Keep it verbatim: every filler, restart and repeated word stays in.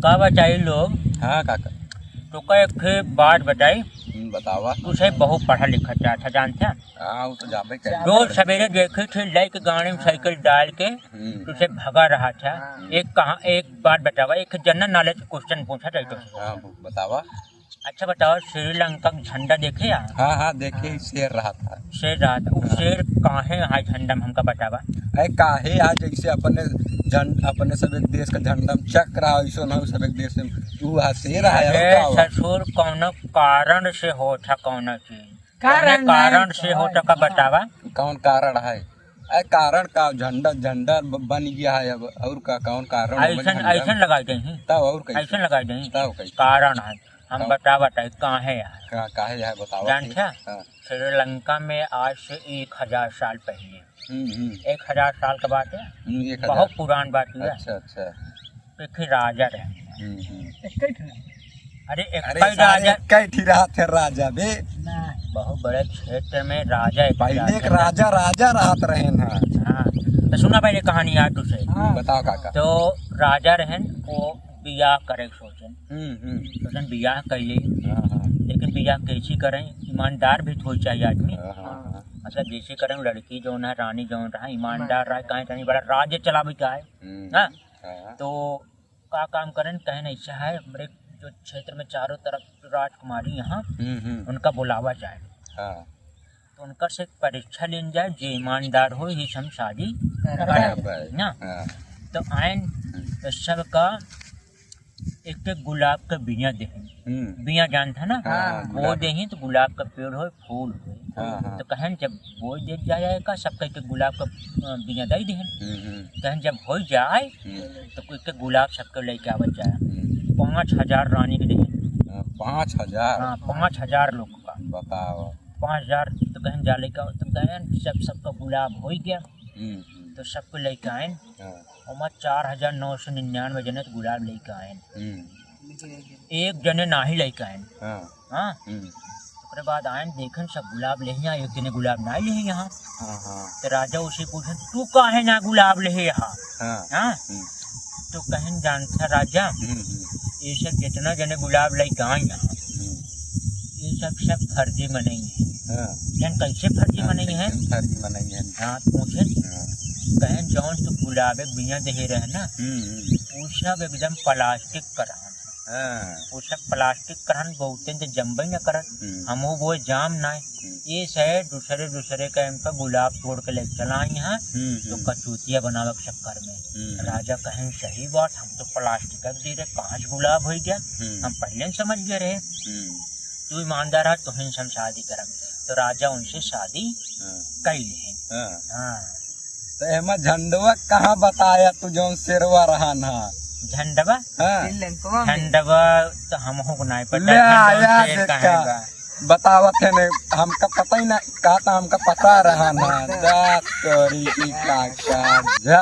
का बताई लोग? हाँ काका। तो का एक ठे बात बताई। हम्म, बतावा। तू से बहुत पढ़ा लिखा चाहत है, जानत है? हाँ, वो तो जाबे करे। रोज सवेरे देखी थी, लइके गाड़ी में साइकिल डाल के हम्म। तू से भगा रहा था। हाँ। एक कहा, एक बात बतावा, एक जनरल नॉलेज क्वेश्चन पूछा था तो। हाँ, बतावा। अच्छा बताओ, श्रीलंका का झंडा देखे या? हाँ, हाँ, देखे ही, शेर रहा था। शेर रहा था। उ हाँ। शेर काहे है झंडा में, हमका बतावा। अरे काहे है, जैसे अपने झं-, अपने सब एक देश का झंडा में चक्र है, वैसे ना सब एक देश में तू है, शेर है, अरे और का हुआ? ससुर, कौनो कारण से होत है, कौनो चीज। कारण कौनो कारण नहीं से होत है, का बतावा। कौन कारण है? अरे कारण का, झंडा, झंडा ब-, बन गया है अब, और का, कौन कारण है ऐसन, झंडा? ऐसन लगाई देही। तब और कैसे? ऐसन लगाई देही। तब कैसे? कारण है। हम तब बतावत है, काहे है। का-, काहे है, बतावा जानत कि-, है? हाँ। श्रीलंका में आज से एक हजार साल पहले, हम्म, हम्म। एक हजार साल का बात है, हम्म, एक हजार। बहुत पुरान बात है। अच्छा, अच्छा। एक ठे राजा रहे। हम्म, हम्म। एक ठे। अरे, एक अरे, ठे सारे राजा। एक ठे रहत है राजा बे। ना। बहुत बड़े क्षेत्र में राजा एक पहले एक राजा राजा, राजा रहत रहे ना। हाँ, तो सुना पहले कहानी यार तुझे। हाँ। बताओ काका। तो राजा रहन, वो बियाह करे के सोचन। हम्म, हम्म। सोचन बियाह कर ले। हाँ, हाँ। लेकिन बियाह कैसी करें, ईमानदार भी तो होई चाहिए आदमी। हाँ, हाँ, हाँ। मतलब जैसे करें लड़की जौन है, रानी जौन रहा, ईमानदार रहा, काहे रानी बड़ा राज्य चलावे का है। हम्म। हाँ। हाँ। तो का काम करें, कहें ऐसा है, हमरे जो क्षेत्र में चारों तरफ राजकुमारी यहाँ, हम्म, हम्म। उनका बुलावा जाए। हाँ। तो उनका से परीक्षा लेन जाए, जे ईमानदार हो, ही से हम शादी करा करा पाए। ना। हाँ। तो आयन, हम्म। तो सबका एक एक गुलाब का बिया देहन। हम्म। बिया जानत है ना? हाँ, हाँ, वो गुलाब। देही तो गुलाब का पेड़ हो, फूल हो। हाँ, हाँ। तो कहन जब बोई दे जाए का, सबके एक गुलाब का, अ, बिया दे देहन। हम्म, हम्म। कहन जब हो जाए, हम्म। तो कोई के गुलाब सबके लेके आवत जाए। हम्म। पाँच हजार रानी के देहन। हाँ, पाँच हजार? हाँ, पाँच हजार लोग का। बताओ। पाँच हजार तो कहन जा लेके आओ, तो कहन जब सबका गुलाब हो गया, हम्म, हम्म। तो सबको लेके आए। हाँ। ओमा चार हजार नौ सौ निन्यानवे जने तो गुलाब लेके आएन। हम्म। एक जने नाही लेके आएन। हाँ। हाँ। हम्म। ओकरे बाद आएन, देखन सब गुलाब लेहे यहाँ, एक जने गुलाब नाही लेहे यहाँ। हाँ, हाँ। तो राजा उसे पूछन, "तू काहे ना गुलाब लेहे यहाँ?" हाँ। हाँ। हम्म। तो कहन, "जानता राजा, हम्म, हम्म। ये सब जितना जने गुलाब लेके आए यहाँ, हम्म। ये सब, सब फर्जी मनई है।" हाँ। जन कैसे फर्जी हाँ, मनई है? कैसे फर्जी मनई है? हाँ, पूछे। हाँ। कहन, "जौन तू गुलाबे बिया देहे रहे ना, हम्म, हम्म। उ सब एकदम प्लास्टिक का रहन।" हाँ। उ सब प्लास्टिक का रहन, बहुते तो जमबे न करत। हम्म। हमहू बोए जाम नाय। हम्म। ये से दूसरे, दूसरे के हम पे गुलाब तोड़ के ले चला आई हैं, हम्म, तो हम्म। कचूतिया बनावे के चक्कर में। हम्म। राजा कहन, "सही बात, हम तो प्लास्टिक के दे रहे, कहाँ से गुलाब हो गया? हम्म। हम पहले न समझ गए रहे।" हम्म। तू ईमानदार है, तुहिन से हम शादी करब। तो राजा उनसे शादी हाँ। कई लिहे। हाँ। हाँ। तो एमा झंडवा कहाँ बताया तू जौन शेरवा रहा ना? झंडवा? हाँ। झंडवा तो हमहू को नाय पता, ले झंडवा आया शेर देखा। कहाँ बा? बतावत है ने, हमका पता ही ना, कहा था हमका पता रहा ना। जा तोरी की काका, जा।